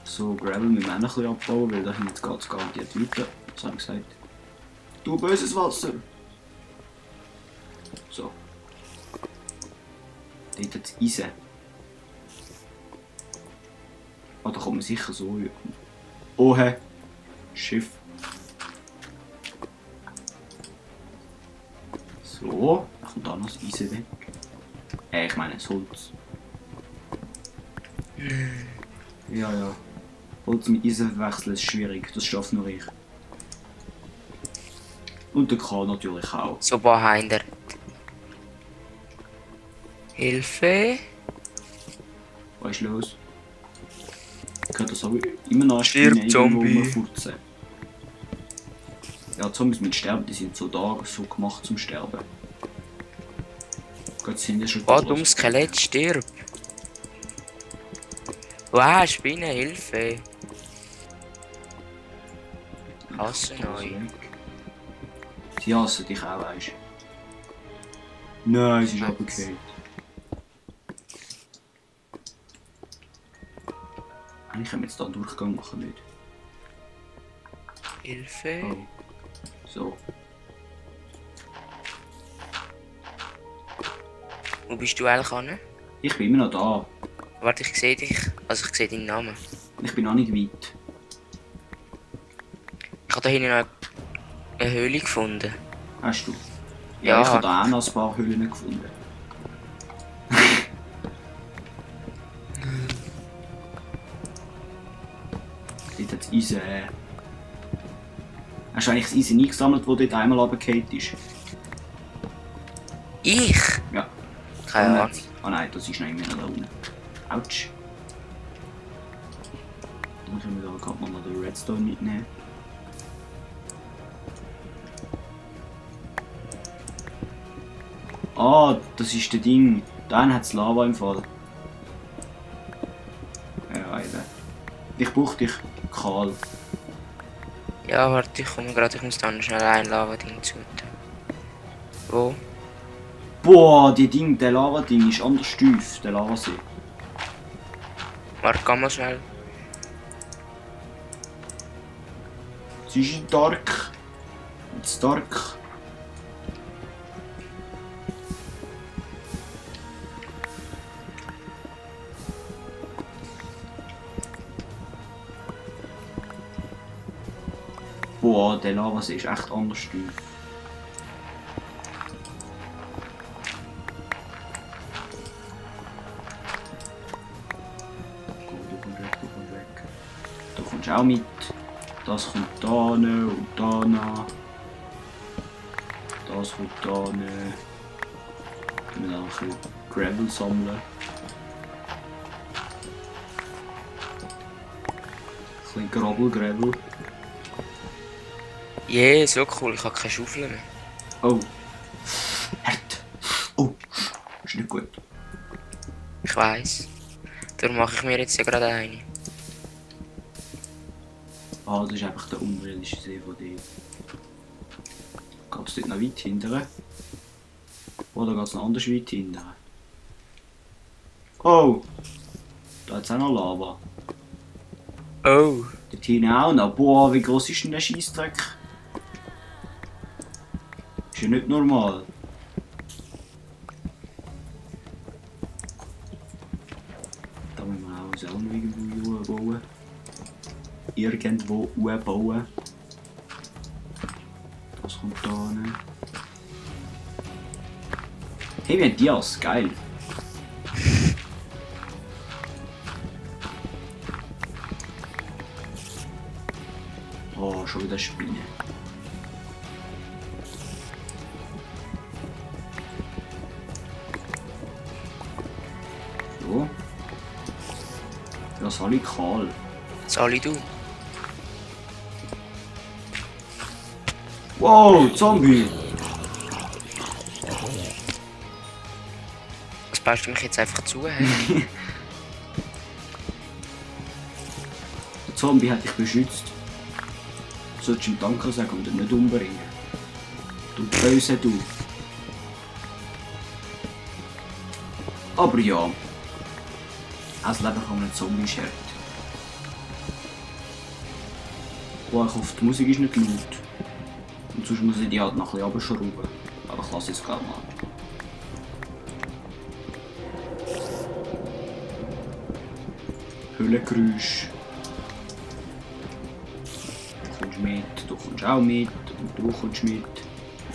So, Gravel müssen wir auch ein bisschen abbauen, weil da hinten geht es garantiert weiter. Was habe ich gesagt? Du böses Wasser! So. Dort hat es Eisen. Ah, da kommt man sicher so. Oh, hä? Schiff. So, dann kommt da noch das Eisen weg. Ich meine das Holz. Ja, ja. Holz mit Eisen verwechseln ist schwierig, das schafft nur ich. Und der K natürlich auch. So behind der. Hilfe. Was ist los? Ich höre das aber immer noch Stirb, Zombie. Furzen. Ja, Zombies mit Sterben, die sind so da, so gemacht zum Sterben. Gott, sind ja schon Oh, dummes Skelett, stirb. Wow, Spinne, Hilfe. Hasse neu. Sie hassen dich auch, weißt du. Nein, es ist runtergefallen. Eigentlich können wir jetzt da einen Durchgang machen, nicht? Hilfe. Oh. So. Wo bist du eigentlich an? Ich bin immer noch da. Warte, ich sehe dich. Also ich sehe deinen Namen. Ich bin noch nicht weit. Ich habe da hinten noch eine Höhle gefunden. Hast du? Ja. Ich habe da auch noch ein paar Höhlen gefunden. Dort hat es Eisen. Hast du eigentlich das Eisen eingesammelt, das dort einmal runtergefallen ist? Ich? Ja. Keine Ahnung. Ah nein, das ist noch immer noch da unten. Autsch. Dann können wir da gerade mal noch den Redstone mitnehmen. Ah, das ist der Ding. Dann hat es Lava im Fall. Ja, eben. Ich brauche dich, Karl. Ja, warte, ich komme gerade. Ich muss dann schnell ein Lava-Ding zu. Wo? Boah, der Lava-Ding ist anders tief, der Lavasee. Warte, komm mal schnell. Es ist dark. It's dark. Boah, der Lavasee ist echt anders tief. Du kommst auch mit. Das kommt da hin und da hin. Das kommt da hin. Ich will auch ein bisschen Gravel sammeln. Ein bisschen Gravel. Yeah, so cool. Ich habe keine Schaufel mehr. Oh. Hart. Oh. Ist nicht gut. Ich weiss. Darum mache ich mir jetzt ja gerade eine. Ah, das ist einfach der unterirdische See von dir. Geht es dort noch weit hinten? Oder geht es noch anders weit hinten? Oh! Da hat es auch noch Lava. Oh! Dort hinten auch noch. Boah, wie groß ist denn der Scheissdreck? Ist ja nicht normal. Da müssen wir auch selber irgendwo bauen. Irgendwo bauen. Das kommt da hin. Hey, wir haben Dias, geil. Oh, schon wieder Spinne. So. Ja, Sali kahl. Sali du? Wow, Zombie! Was baust du mich jetzt einfach zu? Hey? Der Zombie hat dich beschützt. Du solltest ihm Danke sagen und ihn nicht umbringen. Du Böse, du. Aber ja. Als Leben kann man einen Zombie schert. Oh, ich hoffe, die Musik ist nicht laut. Und sonst muss ich die halt noch ein bisschen runterschrauben. Aber ich lasse jetzt gerade mal. Höhlengeräusch. Du kommst mit, du kommst auch mit und du kommst mit.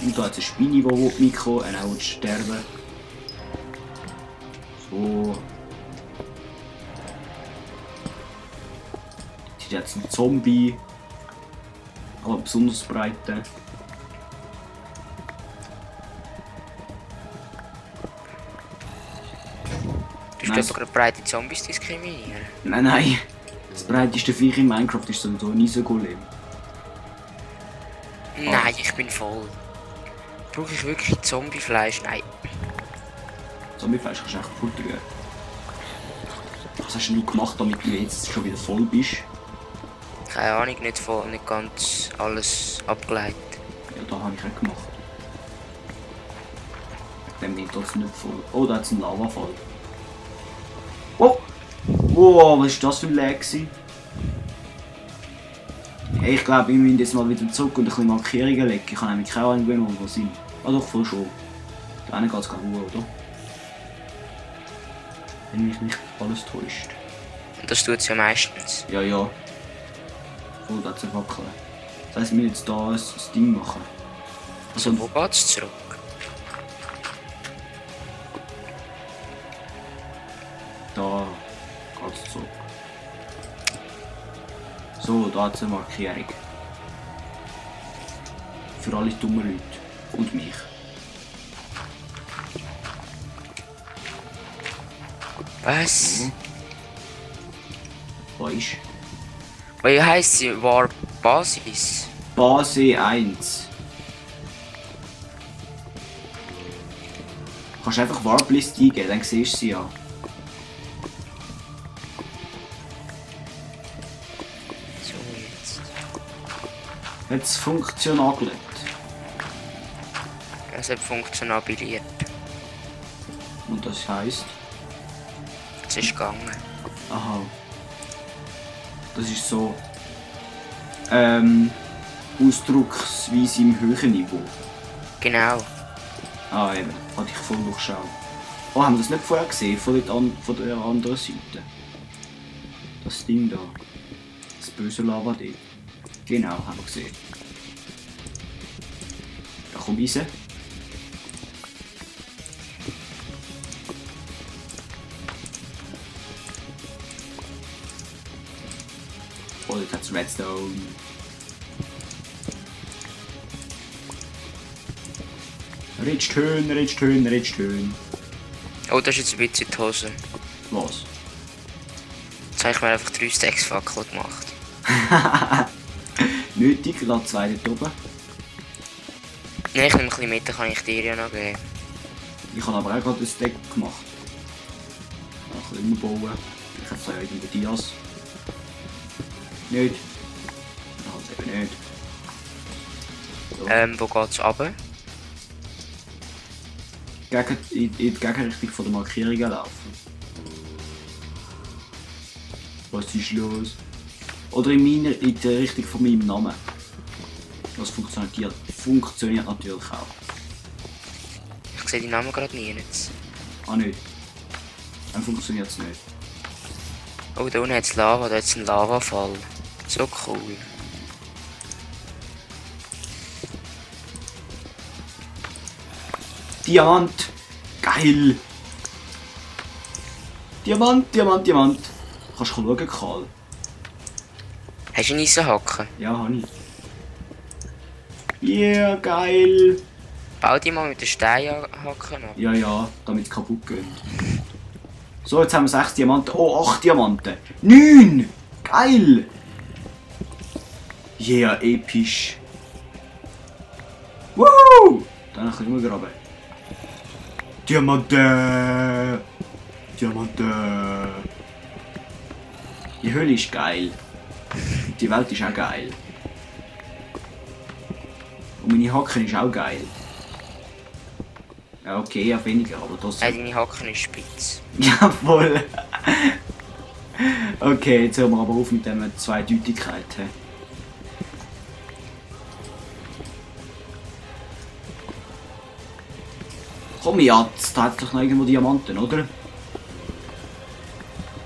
Und da hat es eine Spinne, die mitkommt, und auch sterben. So. Das ist jetzt ein Zombie. Aber besonders breite. Du hast gerade breite Zombies diskriminieren. Nein, nein. Das breiteste Viech in Minecraft ist sowieso ein Isogolem. Nein, ich bin voll. Brauche ich wirklich Zombiefleisch? Nein. Zombiefleisch kannst du echt futtern. Was hast du gemacht, damit du jetzt schon wieder voll bist? Keine Ahnung, nicht voll, nicht ganz alles abgeleitet. Ja, da habe ich auch gemacht. Dem wird das nicht voll. Oh, da hat es einen Lavafall. Oh! Wow, was war das für ein Lag? Hey, ich glaube, wir müssen jetzt mal wieder zurück und ein bisschen Markierungen legen. Ich habe nämlich keine Ahnung, wo wir sind. Ah doch, voll schon. Da geht es gerade Ruhe, oder? Wenn mich nicht alles täuscht. Und das tut es ja meistens. Ja, ja. Voll, da zu wackeln. Das heisst, wir müssen jetzt hier ein Ding machen. Also, wo geht's zurück? Da geht's zurück. So, da hat es eine Markierung. Für alle dummen Leute. Und mich. Was? So. Was ist? Wie heisst sie? War Basis? Base 1. Du kannst einfach Warplist eingeben, dann siehst du sie ja. So, jetzt. Jetzt funktionabelt. Es hat funktionabiliert. Und das heisst. Es ist gegangen. Aha. Das ist so. Ausdrucksweise im höheren Niveau. Genau. Ah, eben. Hatte ich voll durchschaut. Oh, haben wir das nicht vorher gesehen? Von der anderen Seite. Das Ding da. Das böse Lava dort. Genau, haben wir gesehen. Ja, komm rein. Oh, jetzt hat es Redstone. Redstone. Oh, das ist jetzt ein bisschen die Hose. Was? Jetzt habe ich mir einfach 3 Stacks Fackel gemacht. Nötig, lass 2 dort oben. Ne, ich nehme ein bisschen mit, dann kann ich dir ja noch geben. Ich habe aber auch gerade ein Stack gemacht. Ein bisschen umbauen. Ich habe es ja in den Dias. Nicht. Halt eben nicht. So. Wo geht's runter? In die Gegenrichtung von der Markierungen laufen. Was ist los? Oder in der Richtung von meinem Namen. Das funktioniert natürlich auch. Ich sehe die Namen gerade nie jetzt. Ah nicht. Dann funktioniert es nicht. Oh, da unten hat es Lava, da hat es einen Lavafall. So cool. Diamant! Geil! Diamant! Kannst du schauen, Karl? Hast du einen Eisenhaken? Ja, habe ich. Yeah, geil! Bau die mal mit den Steinhaken ab. Ja, damit es kaputt geht. So, jetzt haben wir 6 Diamanten. Oh, 8 Diamanten. 9! Geil! Yeah, episch. Woo! Dann ein bisschen umgraben. Diamanten! Die Höhle ist geil. Die Welt ist auch geil. Und meine Hacken ist auch geil. Ja, okay, ja weniger, aber das. Deine Haken ist spitz. Jawohl. Okay, jetzt hören wir aber auf mit dieser Zweideutigkeit. Komm jetzt, da hat doch noch irgendwo Diamanten, oder?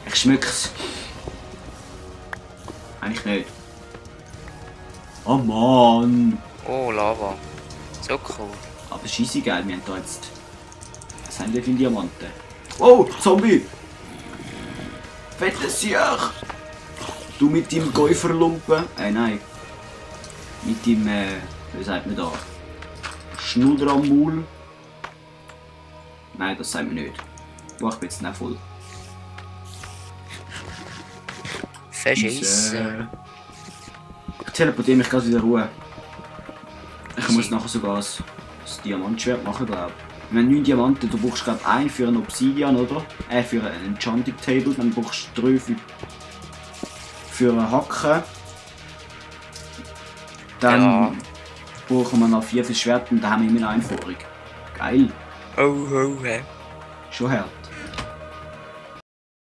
Ich schmück's. Eigentlich nicht. Oh Mann! Oh, Lava. So cool. Aber scheisse geil, wir haben da jetzt. Was haben wir für Diamanten? Oh, Zombie! Fettes Sieg! Du mit deinem Käuferlumpen. Nein. Mit dem, wie sagt man da? Schnudder am Maul. Nein, das sagen wir nicht. Oh, ich bin jetzt nicht voll. Verschissen. Ich teleportiere mich gerade wieder Ruhe. Ich muss nachher sogar das Diamantschwert machen, glaube ich. Wir haben 9 Diamanten, du brauchst glaube ich einen für einen Obsidian, oder? Für ein Enchanting Table, dann brauchst du 3 für eine Hacke. Dann Ja. brauchen wir noch 4 fürs Schwert und dann haben wir immer eine Einforderung. Geil. Oh, oh, Schon hart.